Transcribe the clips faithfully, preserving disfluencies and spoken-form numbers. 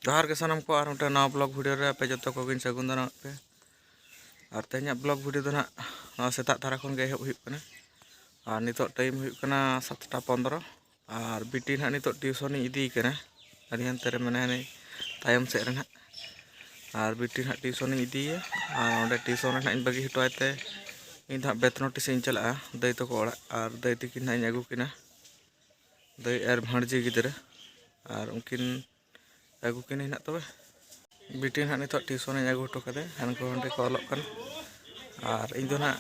ᱡᱚᱦᱟᱨ ᱜᱮ ᱥᱟᱱᱟᱢ ᱠᱚ, ᱟᱨ ᱢᱤᱫᱴᱮᱱ ᱱᱟᱣᱟ ᱵᱞᱚᱜ ᱵᱷᱤᱰᱤᱭᱳ ᱨᱮ ᱟᱯᱮ ᱡᱚᱛᱚ ᱠᱚᱜᱮᱧ ᱥᱟᱹᱜᱩᱱ ᱫᱟᱨᱟᱢᱮᱫ ᱯᱮ᱾ ᱟᱨ ᱛᱮᱦᱮᱧᱟᱜ ᱵᱞᱚᱜ ᱵᱷᱤᱰᱤᱭᱳ ᱫᱚ ᱱᱟᱦᱟᱜ ᱱᱚᱣᱟ ᱥᱮᱛᱟᱜ ᱫᱷᱟᱨᱟ ᱠᱷᱚᱱ ᱜᱮ ᱮᱦᱚᱵ ᱦᱩᱭᱩᱜ ᱠᱟᱱᱟ᱾ ᱟᱨ ᱱᱤᱛᱚᱜ ᱴᱟᱭᱤᱢ ᱦᱩᱭᱩᱜ ᱠᱟᱱᱟ ᱥᱟᱛᱴᱟ ᱯᱚᱱᱫᱽᱨᱚ᱾ ᱟᱨ ᱵᱤᱴᱤ ᱱᱟᱦᱟᱜ ᱱᱤᱛᱚᱜ ᱴᱤᱭᱩᱥᱚᱱᱤᱧ ᱤᱫᱤᱭᱮ ᱠᱟᱱᱟ, ᱟᱹᱰᱤ ᱦᱟᱱᱛᱮ ᱨᱮ ᱢᱮᱱᱟᱭᱟ ᱱᱤ ᱛᱟᱭᱚᱢ ᱥᱮᱫ ᱨᱮ ᱱᱟᱦᱟᱜ᱾ ᱟᱨ ᱵᱤᱴᱤ ᱱᱟᱦᱟᱜ ᱴᱤᱭᱩᱥᱚᱱᱤᱧ ᱤᱫᱤᱭᱮᱭᱟ, ᱟᱨ ᱚᱸᱰᱮ ᱴᱤᱭᱩᱥᱚᱱ ᱨᱮ ᱱᱟᱦᱟᱜ ᱤᱧ ᱵᱟᱹᱜᱤ ᱦᱚᱴᱚ ᱟᱭ ᱛᱮ ᱤᱧ ᱫᱚ ᱦᱟᱸᱜ ᱵᱮᱛᱱᱚᱴᱤ ᱥᱮᱫ ᱤᱧ ᱪᱟᱞᱟᱜᱼᱟ ᱫᱟᱹᱭ ᱛᱟᱠᱚ ᱚᱲᱟᱜ᱾ ᱟᱨ ᱫᱟᱹᱭ ᱛᱟᱹᱠᱤᱱ ᱱᱟᱦᱟᱜ ᱤᱧ ᱟᱹᱜᱩ ᱠᱤᱱᱟ, ᱫᱟᱹᱭ ᱟᱨ ᱵᱷᱟᱬᱡᱤ ᱜᱤᱫᱽᱨᱟᱹ᱾ ᱟᱨ ᱩᱱᱠᱤᱱ ᱟᱹᱜᱩ ᱠᱤᱱᱟᱹᱧ ᱱᱟᱦᱟᱜ ᱛᱚᱵᱮ᱾ ᱵᱤᱴᱤ ᱱᱟᱦᱟᱜ ᱱᱤᱛᱚᱜ ᱴᱤᱭᱩᱥᱚᱱᱤᱧ ᱟᱹᱜᱩ ᱦᱚᱴᱚ ᱠᱟᱫᱮ, ᱦᱟᱱᱠᱩ ᱦᱟᱸᱰᱮ ᱠᱚ ᱚᱞᱚᱜ ᱠᱟᱱᱟ᱾ ᱟᱨ ᱤᱧ ᱫᱚ ᱱᱟᱦᱟᱜ,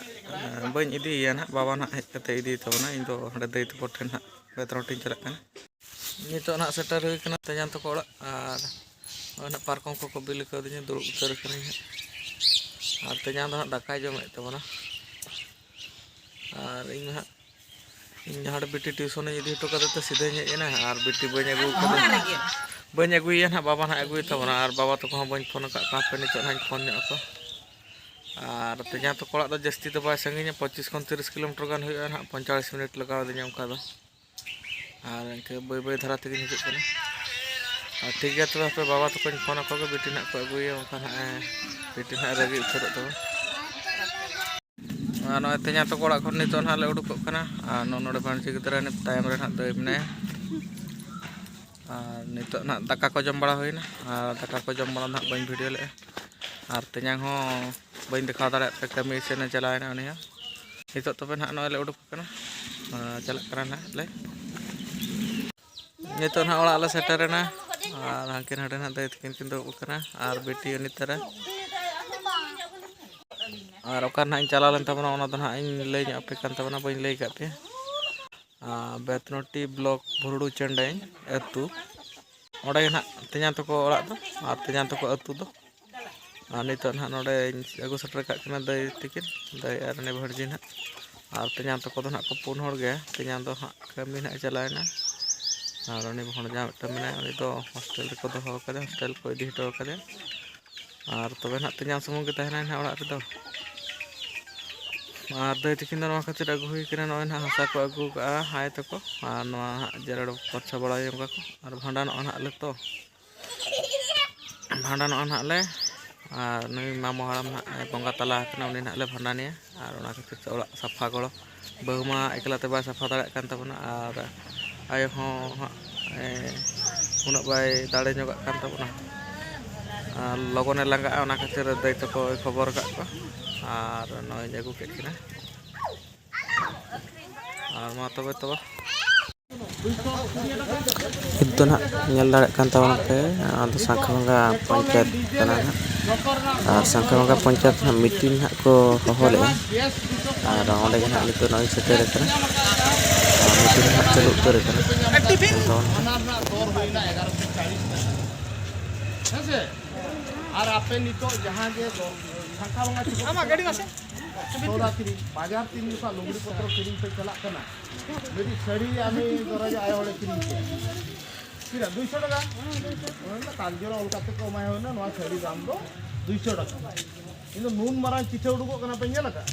ᱮᱸ, ᱵᱟᱹᱧ ᱤᱫᱤᱭᱮᱭᱟ ᱱᱟᱦᱟᱜ, ᱵᱟᱵᱟ ᱱᱟᱦᱟᱜ ᱦᱮᱡ ᱠᱟᱛᱮ ᱤᱫᱤᱭ ᱛᱟᱵᱚᱱᱟ᱾ ᱤᱧ ᱫᱚ ᱦᱟᱸᱰᱮ ᱫᱟᱹᱭ ᱛᱟᱠᱚ ᱴᱷᱮᱱ ᱱᱟᱦᱟᱜ ᱵᱮᱛᱨᱚᱴᱤᱧ ᱪᱟᱞᱟᱜ ᱠᱟᱱᱟ᱾ ᱱᱤᱛᱚᱜ ᱱᱟᱦᱟᱜ ᱥᱮᱴᱮᱨ ᱦᱩᱭ ᱠᱟᱱᱟ ᱛᱮᱧᱟᱝ ᱛᱟᱠᱚ ᱚᱲᱟᱜ, ᱟᱨ ᱱᱚᱜᱼᱚᱭ ᱱᱟᱦᱟᱜ ᱯᱟᱨᱠᱚᱢ ᱠᱚᱠᱚ ᱵᱤᱞ ᱠᱟᱣᱫᱤᱧᱟ, ᱫᱩᱲᱩᱵ ᱩᱛᱟᱹᱨ ᱠᱟᱹᱱᱟᱹᱧ ᱦᱟᱸᱜ᱾ ᱟᱨ ᱛᱮᱧᱟᱝ ᱫᱚ ᱱᱟᱦᱟᱜ ᱫᱟᱠᱟᱭ ᱡᱚᱢᱮᱫ ᱛᱟᱵᱚᱱᱟ᱾ ᱟᱨ ᱤᱧ ᱱᱟᱦᱟᱜ, ᱤᱧ ᱦᱟᱸᱰᱮ ᱵᱤᱴᱤ ᱴᱤᱭᱩᱥᱚᱱᱤᱧ ᱤᱫᱤ ᱦᱚᱴᱚ ᱠᱟᱫᱮ ᱛᱮ ᱥᱤᱫᱷᱟᱹᱧ ᱦᱮᱡ ᱮᱱᱟ, ᱟᱨ ᱵᱤᱴᱤ ᱵᱟᱹᱧ ᱟᱹᱜᱩ ᱠᱟᱫᱮ, ᱵᱟᱹᱧ ᱟᱹᱜᱩᱭᱮᱭᱟ ᱱᱟᱦᱟᱜ, ᱵᱟᱵᱟ ᱱᱟᱦᱟᱜ ᱟᱹᱜᱩᱭ ᱛᱟᱵᱚᱱᱟ᱾ ᱟᱨ ᱵᱟᱵᱟ ᱛᱟᱠᱚ ᱦᱚᱸ ᱵᱟᱹᱧ ᱯᱷᱳᱱ ᱟᱠᱟᱫ ᱠᱚᱣᱟ, ᱦᱟᱯᱮ ᱱᱤᱛᱚᱜ ᱱᱟᱦᱟᱜ ᱤᱧ ᱯᱷᱳᱱ ᱧᱚᱜ ᱟᱠᱚ᱾ ᱟᱨ ᱛᱮᱧᱟᱝ ᱛᱟᱠᱚ ᱚᱲᱟᱜ ᱫᱚ ᱡᱟᱹᱥᱛᱤ ᱫᱚ ᱵᱟᱭ ᱥᱟᱺᱜᱤᱧᱟ, ᱯᱚᱸᱪᱤᱥ ᱠᱷᱚᱱ ᱛᱤᱨᱤᱥ ᱠᱤᱞᱳᱢᱤᱴᱟᱨ ᱜᱟᱱ ᱦᱩᱭᱩᱜᱼᱟ ᱱᱟᱦᱟᱜ, ᱯᱚᱸᱭᱛᱟᱞᱤᱥ ᱢᱤᱱᱤᱴ ᱞᱟᱜᱟᱣ ᱟᱹᱫᱤᱧᱟ ᱚᱱᱠᱟ ᱫᱚ᱾ ᱟᱨ ᱤᱱᱠᱟᱹ ᱵᱟᱹᱭ ᱵᱟᱹᱭ ᱫᱷᱟᱨᱟ ᱛᱮᱜᱮᱧ ᱦᱤᱡᱩᱜ ᱠᱟᱱᱟ᱾ ᱟᱨ ᱴᱷᱤᱠ ᱜᱮᱭᱟ ᱛᱚᱵᱮ, ᱦᱟᱯᱮ ᱵᱟᱵᱟ ᱛᱟᱠᱚᱧ ᱯᱷᱳᱱ ᱟᱠᱚ ᱜᱮ, ᱵᱤᱴᱤ ᱱᱟᱦᱟᱜ ᱠᱚ ᱟᱹᱜᱩᱭᱟ, ᱵᱟᱝᱠᱷᱟᱱ ᱦᱟᱸᱜ, ᱮ, ᱵᱤᱴᱤ ᱱᱟᱦᱟᱜ ᱨᱟᱹᱜᱤ ᱩᱛᱟᱹᱨᱚᱜ ᱛᱟᱢᱟ᱾ ᱟᱨ ᱱᱚᱜᱼᱚᱭ ᱛᱮᱧᱟᱝ ᱛᱟᱠᱚ ᱚᱲᱟᱜ ᱠᱷᱚᱱ ᱱᱤᱛᱚᱜ ᱱᱟᱦᱟᱜ ᱞᱮ ᱩᱰᱩᱠᱚᱜ ᱠᱟᱱᱟ᱾ ᱟᱨ ᱱᱚᱜᱼᱚ ᱱᱚᱰᱮ ᱵᱷᱟᱹᱱᱡᱤ ᱜᱤᱫᱽᱨᱟᱹ ᱱᱤᱛ ᱛᱟᱭᱚᱢ ᱨᱮ ᱱᱟᱦᱟᱜ ᱫᱟᱹᱭ ᱢᱮᱱᱟᱭᱟ᱾ ᱟᱨ ᱱᱤᱛᱚᱜ ᱱᱟᱦᱟᱜ ᱫᱟᱠᱟ ᱠᱚ ᱡᱚᱢ ᱵᱟᱲᱟ ᱦᱩᱭᱱᱟ, ᱟᱨ ᱫᱟᱠᱟ ᱠᱚ ᱡᱚᱢ ᱵᱟᱲᱟ ᱱᱟᱦᱟᱜ ᱵᱟᱹᱧ ᱵᱷᱤᱰᱤᱭᱳ ᱞᱮᱫᱼᱟ᱾ ᱟᱨ ᱛᱮᱧᱟᱝ ᱦᱚᱸ ᱵᱟᱹᱧ ᱫᱮᱠᱷᱟᱣ ᱫᱟᱲᱮᱭᱟᱜ ᱯᱮ, ᱠᱟᱹᱢᱤ ᱥᱮᱱᱮ ᱪᱟᱞᱟᱣᱮᱱᱟ ᱩᱱᱤ ᱦᱚᱸ᱾ ᱱᱤᱛᱚᱜ ᱛᱚᱵᱮ ᱱᱟᱦᱟᱜ ᱱᱚᱜᱼᱚᱭ ᱞᱮ ᱩᱰᱩᱠ ᱠᱟᱱᱟ, ᱟᱨ ᱪᱟᱞᱟᱜ ᱠᱟᱱᱟ ᱱᱟᱦᱟᱜ ᱞᱮ᱾ ᱱᱤᱛᱚᱜ ᱱᱟᱦᱟᱜ ᱚᱲᱟᱜ ᱞᱮ ᱥᱮᱴᱮᱨᱮᱱᱟ, ᱟᱨ ᱦᱟᱱᱠᱤᱱ ᱦᱟᱸᱰᱮ ᱱᱟᱦᱟᱜ ᱫᱟᱹᱭ ᱛᱟᱹᱠᱤᱱ ᱠᱤᱱ ᱫᱩᱲᱩᱵ ᱟᱠᱟᱱᱟ, ᱟᱨ ᱵᱤᱴᱤ ᱩᱱᱤ ᱛᱟᱨᱟ᱾ ᱟᱨ ᱚᱠᱟ ᱱᱟᱦᱟᱜ ᱤᱧ ᱪᱟᱞᱟᱣ ᱞᱮᱱ ᱛᱟᱵᱚᱱᱟ, ᱚᱱᱟ ᱫᱚ ᱱᱟᱦᱟᱜ ᱤᱧ ᱞᱟᱹᱭ ᱧᱚᱜ ᱟᱯᱮ ᱠᱟᱱ ᱛᱟᱵᱚᱱᱟ, ᱵᱟᱹᱧ ᱞᱟᱹᱭ ᱟᱠᱟᱫ ᱯᱮᱭᱟ᱾ ᱟᱨ ᱵᱮᱛᱱᱚᱴᱤ ᱵᱞᱚᱠ ᱵᱷᱩᱨᱲᱩ ᱪᱮᱱᱰᱮᱧ ᱟᱹᱛᱩ, ᱚᱸᱰᱮ ᱜᱮ ᱱᱟᱦᱟᱜ ᱛᱮᱧᱟᱝ ᱛᱟᱠᱚ ᱚᱲᱟᱜ ᱫᱚ, ᱟᱨ ᱛᱮᱧᱟᱝ ᱛᱟᱠᱚ ᱟᱹᱛᱩ ᱫᱚ᱾ ᱟᱨ ᱱᱤᱛᱚᱜ ᱱᱟᱦᱟᱜ ᱱᱚᱰᱮᱧ ᱟᱹᱜᱩ ᱥᱮᱴᱮᱨ ᱟᱠᱟᱫ ᱠᱤᱱᱟ ᱫᱟᱹᱭ ᱛᱟᱹᱠᱤᱱ, ᱫᱟᱹᱭ ᱟᱨ ᱩᱱᱤ ᱵᱷᱟᱹᱲᱡᱤ ᱱᱟᱦᱟᱜ᱾ ᱟᱨ ᱛᱮᱧᱟᱝ ᱛᱟᱠᱚ ᱫᱚ ᱱᱟᱦᱟᱜ ᱠᱚ ᱯᱩᱱ ᱦᱚᱲ ᱜᱮᱭᱟ᱾ ᱛᱮᱧᱟᱝ ᱫᱚ ᱦᱟᱸᱜ ᱠᱟᱹᱢᱤ ᱱᱟᱦᱟᱜ ᱮ ᱪᱟᱞᱟᱣᱮᱱᱟ, ᱟᱨ ᱩᱱᱤ ᱵᱷᱚᱲᱡᱟ ᱢᱤᱫᱴᱟᱝ ᱢᱮᱱᱟᱭᱟ, ᱩᱱᱤ ᱫᱚ ᱦᱳᱥᱴᱮᱞ ᱨᱮᱠᱚ ᱫᱚᱦᱚ ᱟᱠᱟᱫᱮᱭᱟ, ᱦᱳᱥᱴᱮᱞ ᱠᱚ ᱤᱫᱤ ᱦᱚᱴᱚ ᱟᱠᱟᱫᱮᱭᱟ᱾ ᱟᱨ ᱛᱚᱵᱮ ᱱᱟᱦᱟᱜ ᱛᱮᱧᱟᱝ ᱥᱩᱢᱩᱝ ᱜᱮ ᱛᱟᱦᱮᱱᱟᱭ ᱱᱟᱦᱟᱜ ᱚᱲᱟᱜ ᱨᱮᱫᱚ᱾ ᱟᱨ ᱫᱟᱹᱭ ᱛᱟᱹᱠᱤᱱ ᱫᱚ ᱱᱚᱣᱟ ᱠᱷᱟᱹᱛᱤᱨ ᱟᱹᱜᱩ ᱦᱩᱭ ᱠᱟᱱᱟ, ᱱᱚᱜᱼᱚᱭ ᱱᱟᱦᱟᱜ ᱦᱟᱥᱟ ᱠᱚ ᱟᱹᱜᱩ ᱠᱟᱜᱼᱟ ᱦᱟᱭ ᱛᱟᱠᱚ, ᱟᱨ ᱱᱚᱣᱟ ᱦᱟᱸᱜ ᱡᱮᱨᱮᱲ ᱯᱚᱨᱪᱷᱟ ᱵᱟᱲᱟᱭ ᱦᱩᱭᱩᱜ ᱠᱟᱱᱟ᱾ ᱟᱨ ᱵᱷᱟᱸᱰᱟᱱᱚᱜᱼᱟ ᱱᱟᱦᱟᱜ ᱞᱮ ᱛᱚ᱾ ᱵᱷᱟᱸᱰᱟᱱᱚᱜᱼᱟ ᱱᱟᱦᱟᱜ ᱞᱮ᱾ ᱟᱨ ᱱᱩᱭ ᱢᱟᱢᱚ ᱦᱟᱲᱟᱢ ᱱᱟᱦᱟᱜ ᱮ ᱵᱚᱸᱜᱟ ᱛᱟᱞᱟ ᱟᱠᱟᱱᱟ, ᱩᱱᱤ ᱱᱟᱦᱟᱜ ᱞᱮ ᱵᱷᱟᱸᱰᱟᱱᱮᱭᱟ᱾ ᱟᱨ ᱚᱱᱟ ᱠᱷᱟᱹᱛᱤᱨ ᱛᱮ ᱚᱲᱟᱜ ᱥᱟᱯᱷᱟ ᱜᱚᱲᱚ, ᱵᱟᱹᱦᱩ ᱢᱟ ᱮᱠᱞᱟ ᱛᱮ ᱵᱟᱭ ᱥᱟᱯᱷᱟ ᱫᱟᱲᱮᱭᱟᱜ ᱠᱟᱱ ᱛᱟᱵᱚᱱᱟ, ᱟᱨ ᱟᱭᱳ ᱦᱚᱸ ᱦᱟᱸᱜ ᱮ ᱩᱱᱟᱹᱜ ᱵᱟᱭ ᱫᱟᱲᱮ ᱧᱚᱜᱟᱜ ᱠᱟᱱ ᱛᱟᱵᱚᱱᱟ᱾ ᱟᱨ ᱞᱚᱜᱚᱱᱮ ᱞᱟᱸᱜᱟᱜᱼᱟ, ᱚᱱᱟ ᱠᱷᱟᱹᱛᱤᱨ ᱫᱟᱹᱭ ᱛᱟᱠᱚᱭ ᱠᱷᱚᱵᱚᱨ ᱟᱠᱟᱫ ᱠᱚᱣᱟ᱾ ᱟᱨ ᱱᱚᱜᱼᱚᱭ ᱟᱹᱜᱩ ᱠᱮᱫ ᱠᱤᱱᱟ᱾ ᱟᱨ ᱢᱟ ᱛᱚᱵᱮ ᱛᱚᱵᱮ᱾ ᱱᱤᱛ ᱫᱚ ᱱᱟᱦᱟᱜ ᱧᱮᱞ ᱫᱟᱲᱮᱭᱟᱜ ᱠᱟᱱ ᱛᱟᱵᱚᱱᱟ ᱯᱮ, ᱟᱫᱚ ᱥᱟᱝᱠᱷᱟ ᱵᱚᱸᱜᱟ ᱯᱚᱧᱪᱟᱭᱮᱛ ᱠᱟᱱᱟ ᱱᱟᱦᱟᱜ᱾ ᱟᱨ ᱥᱟᱝᱠᱷᱟ ᱵᱚᱸᱜᱟ ᱯᱚᱧᱪᱟᱭᱮᱛ ᱱᱟᱦᱟᱜ ᱢᱤᱴᱤᱝ ᱱᱟᱦᱟᱜ ᱠᱚ ᱦᱚᱦᱚ ᱞᱮᱫᱼᱟ᱾ ᱟᱨ ᱚᱸᱰᱮ ᱜᱮ ᱱᱟᱦᱟᱜ ᱱᱤᱛᱚᱜ ᱱᱚᱜᱼᱚᱭ ᱥᱮᱴᱮᱨ ᱟᱠᱟᱱᱟ᱾ ᱟᱨ ᱢᱤᱴᱤᱝ ᱱᱟᱦᱟᱜ ᱪᱟᱹᱞᱩ ᱩᱛᱟᱹᱨ ᱟᱠᱟᱱᱟ᱾ ᱟᱫᱚ ᱚᱱᱟ ᱨᱮᱱᱟᱜ ᱫᱚᱨ ᱦᱩᱭᱱᱟ ᱮᱜᱟᱨᱚᱥᱚ ᱪᱟᱞᱤᱥ ᱴᱟᱠᱟ᱾ ᱦᱮᱸ ᱥᱮ? ᱟᱨ ᱟᱯᱮ ᱱᱤᱛᱚᱜ ᱡᱟᱦᱟᱸ ᱜᱮ ᱫᱚᱨ, ᱥᱟᱝᱠᱷᱟ ᱵᱚᱸᱜᱟ ᱪᱮᱫ ᱠᱚ ᱟᱢᱟᱜ ᱜᱟᱹᱰᱤ ᱢᱟᱥᱮ᱾ ᱥᱚᱣᱫᱟ ᱠᱤᱨᱤᱧ, ᱵᱟᱡᱟᱨ ᱛᱤᱱ ᱡᱚᱠᱷᱟ ᱞᱩᱜᱽᱲᱤ ᱯᱚᱛᱨᱚ ᱠᱤᱨᱤᱧ ᱯᱮ ᱪᱟᱞᱟᱜ ᱠᱟᱱᱟ, ᱢᱤᱫᱴᱤᱡ ᱥᱟᱹᱲᱤ ᱟᱢᱤ ᱫᱚᱨᱟᱡᱟ ᱟᱭᱳ ᱦᱚᱲᱮ ᱠᱤᱨᱤᱧ ᱠᱮᱫᱟ᱾ ᱛᱤᱱᱟᱹᱜ? ᱫᱩᱭᱥᱚ ᱴᱟᱠᱟ? ᱚᱱᱟ ᱠᱟᱞ ᱡᱚᱲᱟ ᱚᱞ ᱠᱟᱛᱮ ᱠᱚ ᱮᱢᱟᱭ ᱦᱩᱭᱱᱟ, ᱱᱚᱣᱟ ᱥᱟᱹᱲᱤ ᱫᱟᱢ ᱫᱚ ᱫᱩᱭᱥᱚ ᱴᱟᱠᱟ᱾ ᱤᱧ ᱫᱚ ᱱᱩᱱ ᱢᱟᱨᱟᱝ ᱪᱤᱴᱷᱟᱹ ᱩᱰᱩᱠᱚᱜ ᱠᱟᱱᱟ, ᱯᱮ ᱧᱮᱞ ᱟᱠᱟᱫᱼᱟ?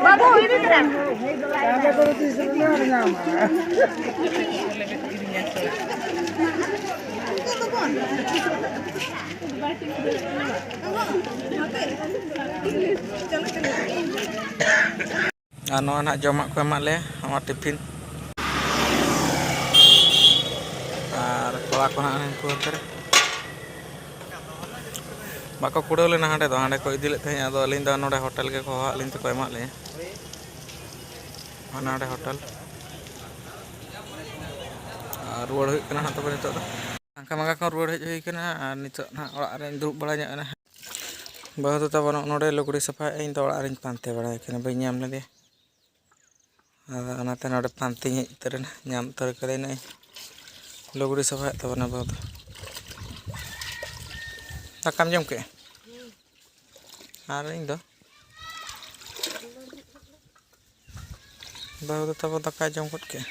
ᱵᱟᱹᱵᱩ, ᱤᱫᱤ ᱛᱚᱨᱟ᱾ ᱟᱨ ᱱᱚᱣᱟ ᱱᱟᱦᱟᱜ ᱡᱚᱢᱟᱜ ᱠᱚ ᱮᱢᱟᱫ ᱞᱮᱭᱟ, ᱱᱚᱣᱟ ᱴᱤᱯᱷᱤᱱ᱾ ᱟᱨ ᱠᱚᱲᱟ ᱠᱚ ᱱᱟᱦᱟᱜ ᱩᱱᱠᱩ ᱦᱟᱱᱛᱮ ᱨᱮ ᱵᱟᱠᱚ ᱠᱩᱲᱟᱹᱣ ᱞᱮᱱᱟ ᱦᱟᱸᱰᱮ ᱫᱚ, ᱦᱟᱸᱰᱮ ᱠᱚ ᱤᱫᱤ ᱞᱮᱫ ᱛᱟᱦᱮᱸᱫ, ᱟᱫᱚ ᱟᱹᱞᱤᱧ ᱫᱚ ᱱᱚᱰᱮ ᱦᱳᱴᱮᱞ ᱜᱮᱠᱚ ᱦᱚᱦᱚᱣᱟᱫ ᱞᱤᱧ ᱛᱮᱠᱚ ᱮᱢᱟᱫ ᱞᱤᱧᱟ, ᱦᱟᱱᱟ ᱦᱟᱸᱰᱮ ᱦᱳᱴᱮᱞ᱾ ᱟᱨ ᱨᱩᱣᱟᱹᱲ ᱦᱩᱭᱩᱜ ᱠᱟᱱᱟ ᱦᱟᱸᱜ ᱛᱚᱵᱮ ᱱᱤᱛᱚᱜ ᱫᱚ᱾ ᱥᱟᱝᱠᱷᱟ ᱢᱟᱸᱜᱟ ᱠᱷᱚᱱ ᱨᱩᱣᱟᱹᱲ ᱦᱮᱡ ᱦᱩᱭ ᱠᱟᱱᱟ, ᱟᱨ ᱱᱤᱛᱚᱜ ᱱᱟᱦᱟᱜ ᱚᱲᱟᱜ ᱨᱮᱧ ᱫᱩᱲᱩᱵ ᱵᱟᱲᱟ ᱧᱚᱜ ᱮᱱᱟ᱾ ᱵᱟᱹᱦᱩ ᱫᱚ ᱛᱟᱵᱚᱱ ᱱᱚᱜᱼᱚ ᱱᱚᱰᱮ ᱞᱩᱜᱽᱲᱤ ᱥᱟᱯᱷᱟᱭᱮᱫᱼᱟ, ᱤᱧ ᱫᱚ ᱚᱲᱟᱜ ᱨᱤᱧ ᱯᱟᱱᱛᱮ ᱵᱟᱲᱟᱭ ᱠᱟᱱᱟ, ᱵᱟᱹᱧ ᱧᱟᱢ ᱞᱮᱫᱮᱭᱟ᱾ ᱟᱫᱚ ᱚᱱᱟᱛᱮ ᱱᱚᱰᱮ ᱯᱟᱱᱛᱮᱧ ᱦᱮᱡ ᱩᱛᱟᱹᱨ ᱮᱱᱟ, ᱧᱟᱢ ᱩᱛᱟᱹᱨ ᱠᱟᱫᱟᱧ ᱱᱚᱜᱼᱚᱭ᱾ ᱞᱩᱜᱽᱲᱤ ᱥᱟᱯᱷᱟᱭᱮᱫ ᱛᱟᱵᱚᱱᱟ ᱵᱟᱹᱦᱩ ᱫᱚ᱾ ᱫᱟᱠᱟᱢ ᱡᱚᱢ ᱠᱮᱫᱼᱟ? ᱟᱨ ᱤᱧ ᱫᱚ ᱵᱟᱹᱦᱩ ᱫᱚ ᱛᱟᱵᱚ ᱫᱟᱠᱟᱭ ᱡᱚᱢ ᱜᱚᱫ ᱠᱮᱫᱼᱟ᱾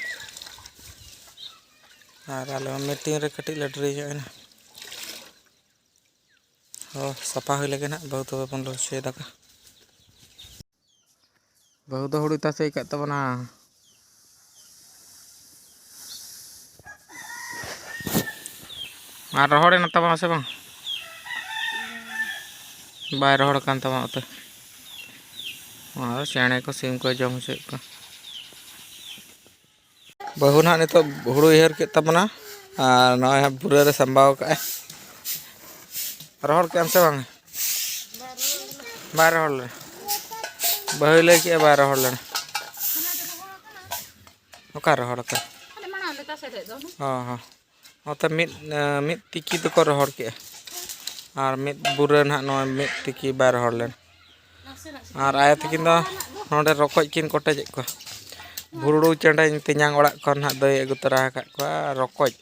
ᱟᱨ ᱟᱞᱮ ᱢᱟ ᱢᱤᱴᱤᱝ ᱨᱮ ᱠᱟᱹᱴᱤᱡ ᱞᱮ ᱰᱮᱨᱤ ᱧᱚᱜ ᱮᱱᱟ᱾ ᱦᱚᱸ, ᱥᱟᱯᱷᱟ ᱦᱩᱭ ᱞᱮᱜᱮ ᱱᱟᱦᱟᱜ, ᱵᱟᱹᱦᱩ ᱛᱟᱠᱚ ᱵᱚᱱ ᱞᱚᱦᱚᱫ ᱦᱚᱪᱚᱭᱮᱫᱟ ᱠᱚ᱾ ᱵᱟᱹᱦᱩ ᱫᱚ ᱦᱩᱲᱩ ᱛᱟᱥᱮ ᱟᱠᱟᱫ ᱛᱟᱵᱚᱱᱟ᱾ ᱟᱨ ᱨᱚᱦᱚᱲᱮᱱᱟ ᱛᱟᱢᱟ ᱥᱮ ᱵᱟᱝ? ᱵᱟᱭ ᱨᱚᱦᱚᱲ ᱠᱟᱱ ᱛᱟᱢᱟ ᱩᱛᱟᱹᱨ᱾ ᱟᱨ ᱪᱮᱬᱮ ᱠᱚ, ᱥᱤᱢ ᱠᱚ ᱡᱚᱢ ᱦᱚᱪᱚᱭᱮᱫ ᱠᱚᱣᱟ᱾ ᱵᱟᱹᱦᱩ ᱱᱟᱦᱟᱜ ᱱᱤᱛᱚᱜ ᱦᱩᱲᱩᱭ ᱦᱟᱹᱨ ᱠᱮᱫ ᱛᱟᱵᱚᱱᱟ, ᱟᱨ ᱱᱚᱜᱼᱚᱭ ᱦᱟᱸᱜ ᱵᱩᱨᱟᱹ ᱨᱮ ᱥᱟᱢᱵᱟᱣ ᱠᱟᱜᱼᱟᱭ᱾ ᱨᱚᱦᱚᱲ ᱠᱮᱫᱟᱢ ᱥᱮ ᱵᱟᱝ? ᱵᱟᱭ ᱨᱚᱦᱚᱲ ᱞᱮᱱᱟ᱾ ᱵᱟᱹᱦᱩᱭ ᱞᱟᱹᱭ ᱠᱮᱫᱼᱟ ᱵᱟᱭ ᱨᱚᱦᱚᱲ ᱞᱮᱱᱟ᱾ ᱚᱠᱟ ᱨᱚᱦᱚᱲ ᱠᱟᱱᱟ? ᱦᱟᱱᱮ ᱢᱟᱲᱟᱝ ᱞᱮᱠᱟ ᱥᱮᱫ ᱫᱚ᱾ ᱦᱚᱸ, ᱦᱚᱸ᱾ ᱱᱚᱛᱮ ᱢᱤᱫ, ᱢᱤᱫ ᱛᱤᱠᱤ ᱫᱚᱠᱚ ᱨᱚᱦᱚᱲ ᱠᱮᱜᱼᱟ, ᱟᱨ ᱢᱤᱫ ᱵᱩᱨᱟᱹ ᱱᱟᱦᱟᱜ ᱱᱚᱣᱟ ᱢᱤᱫ ᱛᱤᱠᱤ ᱵᱟᱭ ᱨᱚᱦᱚᱲ ᱞᱮᱱ᱾ ᱟᱨ ᱟᱭᱳ ᱛᱟᱹᱠᱤᱱ ᱫᱚ ᱱᱚᱰᱮ ᱨᱚᱠᱚᱡ ᱠᱤᱱ ᱠᱚᱴᱮᱡᱮᱫ ᱠᱚᱣᱟ᱾ ᱵᱷᱩᱨᱲᱩ ᱪᱮᱬᱮᱧ ᱛᱮᱧᱟᱝ ᱚᱲᱟᱜ ᱠᱷᱚᱱ ᱱᱟᱦᱟᱜ ᱫᱚᱭ ᱟᱹᱜᱩ ᱛᱚᱨᱟ ᱟᱠᱟᱫ ᱠᱚᱣᱟ ᱨᱚᱠᱚᱡ᱾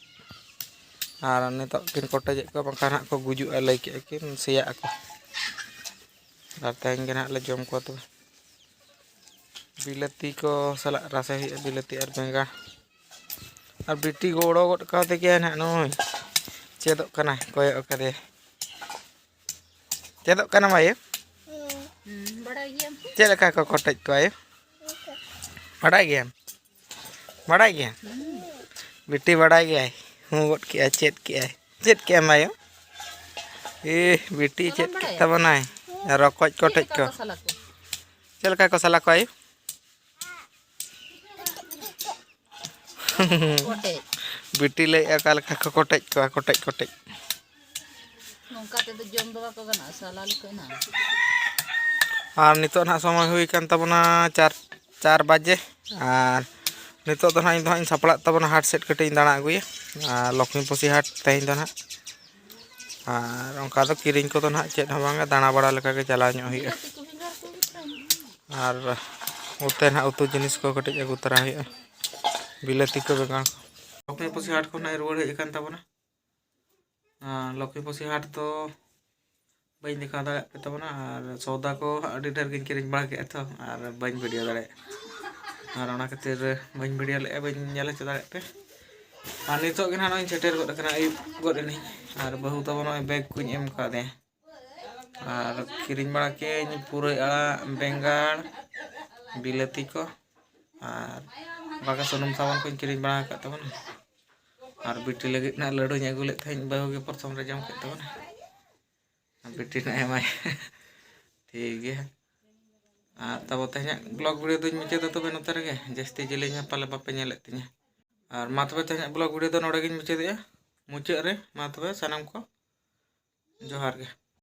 ᱟᱨ ᱱᱤᱛᱚᱜ ᱠᱤᱱ ᱠᱚᱴᱮᱡᱮᱫ ᱠᱚᱣᱟ, ᱵᱟᱝᱠᱷᱟᱱ ᱦᱟᱸᱜ ᱠᱚ ᱜᱩᱡᱩᱜᱼᱟ, ᱞᱟᱹᱭ ᱠᱮᱜᱼᱟ ᱠᱤᱱ ᱥᱮᱭᱟᱜ ᱟᱠᱚ᱾ ᱟᱨ ᱛᱮᱦᱮᱧ ᱜᱮ ᱱᱟᱦᱟᱜ ᱞᱮ ᱡᱚᱢ ᱠᱚᱣᱟ ᱛᱚᱵᱮ᱾ ᱵᱤᱞᱟᱹᱛᱤ ᱠᱚ ᱥᱟᱞᱟᱜ ᱨᱟᱥᱮ ᱦᱩᱭᱩᱜᱼᱟ, ᱵᱤᱞᱟᱹᱛᱤ ᱟᱨ ᱵᱮᱸᱜᱟᱲ᱾ ᱟᱨ ᱵᱤᱴᱤ ᱜᱚᱲᱚ ᱜᱚᱫ ᱠᱟᱣᱫᱮ ᱜᱮᱭᱟᱭ ᱱᱟᱦᱟᱜ, ᱱᱩᱭ ᱪᱮᱫᱚᱜ ᱠᱟᱱᱟᱭ, ᱠᱚᱭᱚᱜ ᱟᱠᱟᱫᱮ᱾ ᱪᱮᱫᱚᱜ ᱠᱟᱱᱟᱢ ᱟᱭᱳ? ᱦᱩᱸ, ᱵᱟᱲᱟᱭ ᱜᱮᱭᱟᱢ ᱛᱚ᱾ ᱪᱮᱫ ᱞᱮᱠᱟ ᱠᱚ ᱠᱚᱴᱮᱡ ᱠᱚᱣᱟ ᱟᱭᱳ? ᱵᱟᱰᱟᱭ ᱜᱮᱭᱟᱢ? ᱵᱟᱰᱟᱭ ᱜᱮᱭᱟᱢ? ᱦᱩᱸ᱾ ᱵᱤᱴᱤ ᱵᱟᱰᱟᱭ ᱜᱮᱭᱟᱭ, ᱦᱩᱸ ᱜᱚᱫ ᱠᱮᱜᱼᱟᱭ, ᱪᱮᱫ ᱠᱮᱜᱼᱟᱭ᱾ ᱪᱮᱫ ᱠᱮᱜᱼᱟᱢ ᱟᱭᱳ? ᱮ, ᱵᱤᱴᱤ ᱪᱮᱫ ᱠᱮᱫ ᱛᱟᱵᱚᱱᱟᱭ, ᱨᱚᱠᱚᱡ ᱠᱚᱴᱮᱡ ᱠᱚ᱾ ᱪᱮᱫ ᱞᱮᱠᱟ ᱠᱚ ᱥᱟᱞᱟ ᱠᱚᱣᱟ ᱟᱭᱳ? ᱠᱚᱴᱮᱡ᱾ ᱵᱤᱴᱤ ᱞᱟᱹᱭᱮᱫᱼᱟ ᱚᱠᱟ ᱞᱮᱠᱟ ᱠᱚ ᱠᱚᱴᱮᱡ ᱠᱚᱣᱟ, ᱠᱚᱴᱮᱡ, ᱠᱚᱴᱮᱡ᱾ ᱱᱚᱝᱠᱟ ᱛᱮᱫᱚ ᱡᱚᱢ ᱫᱚ ᱵᱟᱠᱚ ᱜᱟᱱᱚᱜᱼᱟ, ᱥᱟᱞᱟ ᱞᱮᱠᱚ ᱮᱱᱟᱝ᱾ ᱟᱨ ᱱᱤᱛᱚᱜ ᱱᱟᱦᱟᱜ ᱥᱚᱢᱚᱭ ᱦᱩᱭ ᱠᱟᱱ ᱛᱟᱵᱚᱱᱟ ᱪᱟᱨ, ᱪᱟᱨ ᱵᱟᱡᱮ᱾ ᱟᱨ ᱱᱤᱛᱚᱜ ᱫᱚ ᱱᱟᱦᱟᱜ ᱤᱧ ᱫᱚ ᱦᱟᱸᱜ ᱤᱧ ᱥᱟᱯᱲᱟᱜ ᱛᱟᱵᱚᱱᱟ, ᱦᱟᱴ ᱥᱮᱫ ᱠᱟᱹᱴᱤᱡ ᱤᱧ ᱫᱟᱬᱟ ᱟᱹᱜᱩᱭᱟ᱾ ᱟᱨ ᱞᱚᱠᱠᱷᱤᱢ ᱯᱚᱥᱤ ᱦᱟᱴ ᱛᱮᱦᱮᱧ ᱫᱚ ᱱᱟᱦᱟᱜ᱾ ᱟᱨ ᱚᱱᱠᱟ ᱫᱚ ᱠᱤᱨᱤᱧ ᱠᱚᱫᱚ ᱱᱟᱦᱟᱜ ᱪᱮᱫ ᱦᱚᱸ ᱵᱟᱝᱟ, ᱫᱟᱬᱟ ᱵᱟᱲᱟ ᱞᱮᱠᱟ ᱜᱮ ᱪᱟᱞᱟᱣ ᱧᱚᱜ ᱦᱩᱭᱩᱜᱼᱟ᱾ ᱟᱨ ᱚᱱᱛᱮ ᱱᱟᱦᱟᱜ ᱩᱛᱩ ᱡᱤᱱᱤᱥ ᱠᱚ ᱠᱟᱹᱴᱤᱡ ᱟᱹᱜᱩ ᱛᱚᱨᱟ ᱦᱩᱭᱩᱜᱼᱟ, ᱵᱤᱞᱟᱹᱛᱤ ᱠᱚ, ᱵᱮᱸᱜᱟᱲ ᱠᱚ᱾ ᱞᱚᱠᱠᱷᱤᱢ ᱯᱚᱥᱤ ᱦᱟᱴ ᱠᱷᱚᱱ ᱱᱟᱦᱟᱜ ᱨᱩᱣᱟᱹᱲ ᱦᱮᱡ ᱟᱠᱟᱱ ᱛᱟᱵᱚᱱᱟ᱾ ᱟᱨ ᱞᱚᱠᱠᱷᱤᱢ ᱯᱚᱥᱤ ᱦᱟᱴ ᱫᱚ ᱵᱟᱹᱧ ᱫᱮᱠᱷᱟᱣ ᱫᱟᱲᱮᱭᱟᱜ ᱯᱮ ᱛᱟᱵᱚᱱᱟ, ᱟᱨ ᱥᱚᱣᱫᱟ ᱠᱚ ᱟᱹᱰᱤ ᱰᱷᱮᱨ ᱜᱤᱧ ᱠᱤᱨᱤᱧ ᱵᱟᱲᱟ ᱠᱮᱫᱼᱟ ᱛᱚ, ᱟᱨ ᱵᱟᱹᱧ ᱵᱷᱤᱰᱤᱭᱳ ᱫᱟᱲᱮᱭᱟᱜᱼᱟ᱾ ᱟᱨ ᱚᱱᱟ ᱠᱷᱟᱹᱛᱤᱨ ᱵᱟᱹᱧ ᱵᱷᱤᱰᱤᱭᱳ ᱞᱮᱫᱼᱟ, ᱵᱟᱹᱧ ᱧᱮᱞ ᱦᱚᱪᱚ ᱫᱟᱲᱮᱭᱟᱜ ᱯᱮ᱾ ᱟᱨ ᱱᱤᱛᱚᱜ ᱜᱮ ᱱᱟᱦᱟᱜ ᱱᱚᱜᱼᱚᱭ ᱥᱮᱴᱮᱨ ᱜᱚᱫ ᱟᱠᱟᱱᱟ, ᱟᱹᱭᱩᱵ ᱜᱚᱫ ᱮᱱᱟᱹᱧ᱾ ᱟᱨ ᱵᱟᱹᱦᱩ ᱛᱟᱵᱚ ᱱᱚᱜᱼᱚᱭ ᱵᱮᱜᱽ ᱠᱚᱧ ᱮᱢ ᱠᱟᱣᱫᱮᱭᱟ᱾ ᱟᱨ ᱠᱤᱨᱤᱧ ᱵᱟᱲᱟ ᱠᱮᱫᱟᱹᱧ ᱯᱩᱨᱟᱹᱭ ᱟᱲᱟᱜ, ᱵᱮᱸᱜᱟᱲ, ᱵᱤᱞᱟᱹᱛᱤ ᱠᱚ, ᱟᱨ ᱵᱟᱠᱟ ᱥᱩᱱᱩᱢ ᱥᱟᱵᱚᱱ ᱠᱚᱧ ᱠᱤᱨᱤᱧ ᱵᱟᱲᱟ ᱟᱠᱟᱫ ᱛᱟᱵᱚᱱᱟ᱾ ᱟᱨ ᱵᱤᱴᱤ ᱞᱟᱹᱜᱤᱫ ᱱᱟᱜ ᱞᱟᱹᱰᱩᱧ ᱟᱹᱜᱩ ᱞᱮᱫ ᱛᱟᱦᱮᱸᱫ, ᱵᱟᱹᱦᱩ ᱜᱮ ᱯᱨᱚᱛᱷᱚᱢ ᱨᱮ ᱡᱚᱢ ᱠᱮᱫ ᱛᱟᱵᱚᱱᱟ᱾ ᱵᱤᱴᱤ ᱱᱟᱜ ᱮᱢᱟᱭ᱾ ᱴᱷᱤᱠ ᱜᱮᱭᱟ᱾ ᱟᱨ ᱛᱟᱵᱚ ᱛᱮᱦᱮᱧᱟᱜ ᱵᱞᱚᱜ ᱵᱷᱤᱰᱤᱭᱳ ᱫᱚᱧ ᱢᱩᱪᱟᱹᱫᱟ ᱛᱚᱵᱮ ᱱᱚᱛᱮ ᱨᱮᱜᱮ, ᱡᱟᱹᱥᱛᱤ ᱡᱮᱞᱮᱧᱟ ᱯᱟᱞᱮ ᱵᱟᱯᱮ ᱧᱮᱞᱮᱫ ᱛᱤᱧᱟᱹ᱾ ᱟᱨ ᱢᱟ ᱛᱚᱵᱮ ᱛᱮᱦᱮᱧᱟᱜ ᱵᱞᱚᱜ ᱵᱷᱤᱰᱤᱭᱳ ᱫᱚ ᱱᱚᱰᱮ ᱜᱤᱧ ᱢᱩᱪᱟᱹᱫᱮᱜᱼᱟ᱾ ᱢᱩᱪᱟᱹᱫ ᱨᱮ ᱢᱟ ᱛᱚᱵᱮ ᱥᱟᱱᱟᱢ ᱠᱚ ᱡᱚᱦᱟᱨ ᱜᱮ᱾